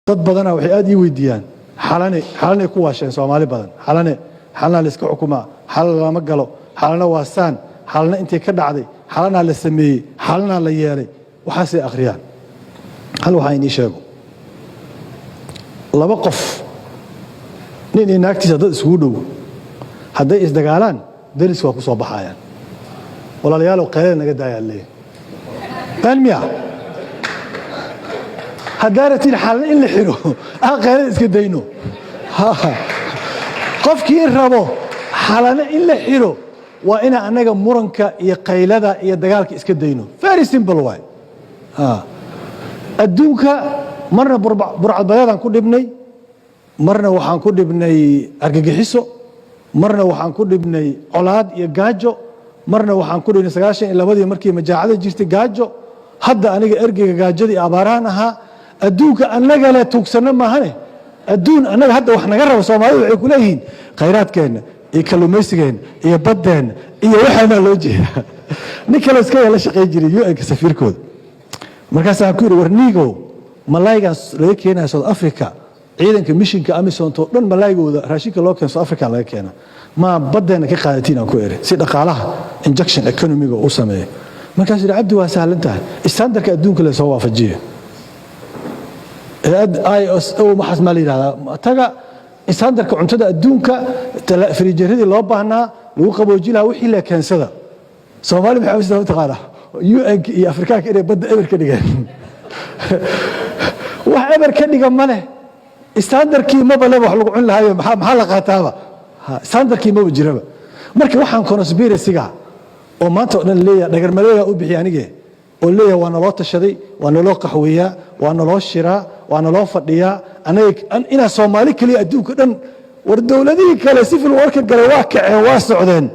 Dad badana waxay aad ii weydiiyaan Xalane. Xalanay ku waasheen Soomaali badan. Xalane, Xalanaa la iska xukumaa, Xalana lama galo, Xalana waa saan, Xalana intay ka dhacday, Xalanaa la sameeyey, Xalanaa la yeelay, waxaasay akhriyaan. Hal waxaa inii sheego: laba qof, nin iyo naagtiisa, dad isugu dhow, hadday isdagaalaan, deris waa ku soo baxayaan. "Walaalayaalow, qaylada naga daayaa," leeyahy. Been miya? Haddaa rabtiin Xalna in la xiro, aan qaylada iska dayno. Qofkii rabo Xalane in la xiro waa ina annaga muranka iyo qaylada iyo dagaalka iska dayno. Very simple waay. Adduunka marna burcadbadeedaan ku dhibnay, marna waxaan ku dhibnay argagixiso, marna waxaan ku dhibnay colaad iyo gaajo, marna waxaan ku dhibnay 92-dii markii majaacada jirtay, gaajo. Hadda aniga ergeyga gaajada iyo abaarahan ahaa. Adduunka annaga le tuugsanno maahane, adduun annaga hadda wax naga raba, Soomaalidu waxay ku leeyihiin khayraadkeenna iyo kalluumaysigeenna iyo baddeenna iyo waxaanaa loo jeedaa. Nin kaloo iska la shaqayn jiray UN-ka safiirkooda, markaasaan ku yidhi, "War niigow, malaygaas laga keenaya South Africa, ciidanka mishinka AMISOM-to dhan malaygooda, raashinka loo keeno South Africa laga keena, ma baddeenna ka qaadatiin?" aan ku eri, si dhaqaalaha injection economy-ga u sameeyo. Markaasuu yidhi, "Cabdi, waa sahlan tahay, standard-ka adduunka la soo waafajiya, ISO waxaas maa la yidhahdaa, taga standard-ka cuntada adduunka, firijeeradii loo baahnaa lagu qabooji lahaa, wixii la keensada." Soomaali maxay u taqaanaa UN iyo Afrikaanka inay badda eber ka dhigeen. Wax eber ka dhiga ma leh. Standard-kii maba leba wax lagu cuni lahaayo. Maxaa la qaataaba? Standard-kii maba jiraba. Marka waxaan conspiracy-ga oo maanta o dhan leeyahay, dhagarmaleega u bixiya anige, oo leeyahay waa naloo tashaday, waa naloo qaxweeyaa, waa naloo shiraa, waa naloo fadhiyaa, anaga inaa Soomaali keliya adduunka dhan. War dowladihii kale civil war-ka galay waa kaceen, waa socdeen.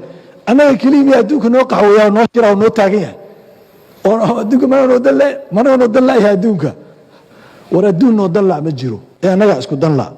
Annaga keliya miya adduunka noo qaxweeyaa, noo shiraa oo noo taagan yahay oo adduunka mana noo dan la'yahay adduunka? War adduun noo dan la' ma jiro ee annagaa isku dan la'.